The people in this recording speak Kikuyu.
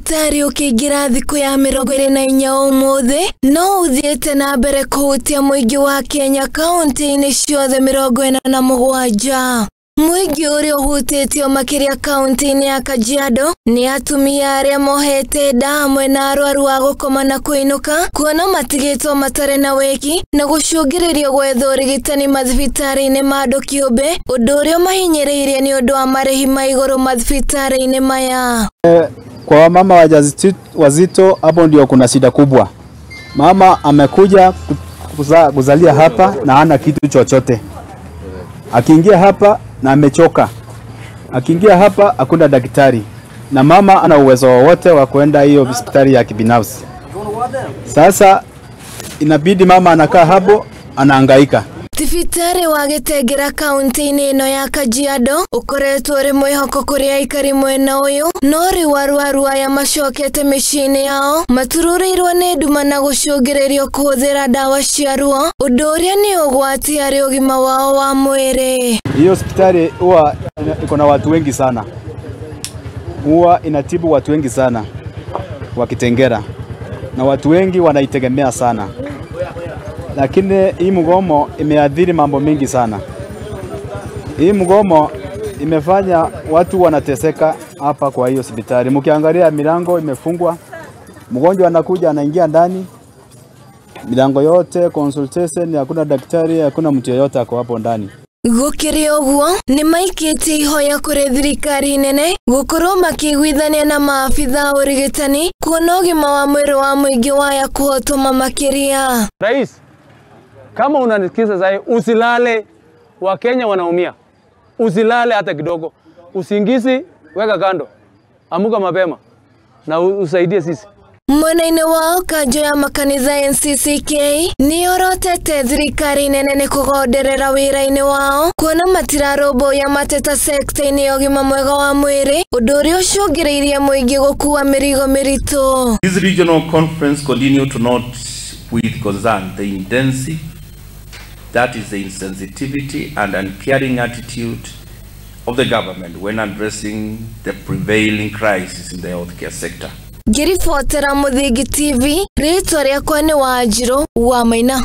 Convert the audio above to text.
Thibitarĩ ũkĩingĩra thikũ ya 24 ũmũthĩ no ũthiĩte na mbere kũhutia mũingĩ wa Kenya kaunti-inĩ ciothe 47. Mũingĩ ũrĩa ũhutĩtio makĩria kaunti-inĩ ya Kajiado nĩ atumia arĩa mohete nda hamwe na arwaru a gũkoma na kũinũka kuona matigĩtwo matarĩ na wĩki na gũcũngĩrĩrio gwetha ũrigitani mathibitarĩ-inĩ ma andũ kĩũmbe, ũndũ ũrĩa ũmahinyĩrĩirie nĩ ũndũ wa marĩhi ma igũrũ mathibitarĩ-inĩ maya. Kwa mama wazito hapo ndio kuna shida kubwa. Mama amekuja kuzalia hapa na hana kitu chochote. Akiingia hapa na amechoka. Akiingia hapa hakuna daktari. Na mama ana uwezo wowote wa kuenda hiyo hospitali ya kibinafsi. Sasa inabidi mama anakaa hapo anahangaika. Thibitarĩ wa Gĩtengera kaunti-inĩ ĩno ya Kajiado ũkoretwo ũrĩ mwĩhoko kũrĩ aikari mwena ũyũ, no rĩu arwaru aya macokete mĩciĩ-inĩ yao matururĩirwo nĩ nduma na gũcũngĩrĩrio kũhũthĩra ndawa cia ruo, ũndũ ũrĩa nĩ ũgwati harĩ ũgima wao wa mwĩrĩ. Hiyo hospitali huwa iko na watu wengi sana, huwa inatibu watu wengi sana wa Kitengera, na watu wengi wanaitegemea sana. Lakini hii mgomo imeathiri mambo mingi sana. Hii mgomo imefanya watu wanateseka hapa kwa hiyo hospitali. Mkiangalia milango imefungwa, mgonjwa anakuja anaingia ndani, milango yote consultation, hakuna daktari, hakuna mtu yeyote ako hapo ndani. Gũkĩrĩ ũguo nĩ maikĩtie ihoya kũrĩ thirikari nene gũkorwo makĩiguithania na maabitha a ũrigitani kuona ũgima wa mwĩrĩ wa mũingĩ waya kũhotoma makĩria. Rais, kama unanisikiza sasa, usilale. Wakenya wanaumia. Usilale hata kidogo. Usingizi weka kando. Amuka mapema na usaidie sisi. Mwena-inĩ wao kanjo ya makanitha NCCK nĩyorotete thirikari nene nĩ kũgonderera wĩra-inĩ wao kuona matirarũmbũiya mateta sekta-inĩ ya ũgima mwega wa mwĩrĩ, ũndũ ũrĩa ũcũngĩrĩirie mũingĩ gũkua mĩrigo mĩritũ. This regional conference continue to note with concern the intensity, that is the insensitivity and uncaring attitude of the government when addressing the prevailing crisis in the healthcare sector. Ngĩribotera Mũthingi TV, rĩtwa rĩakwa nĩ Wanjirũ wa Maina.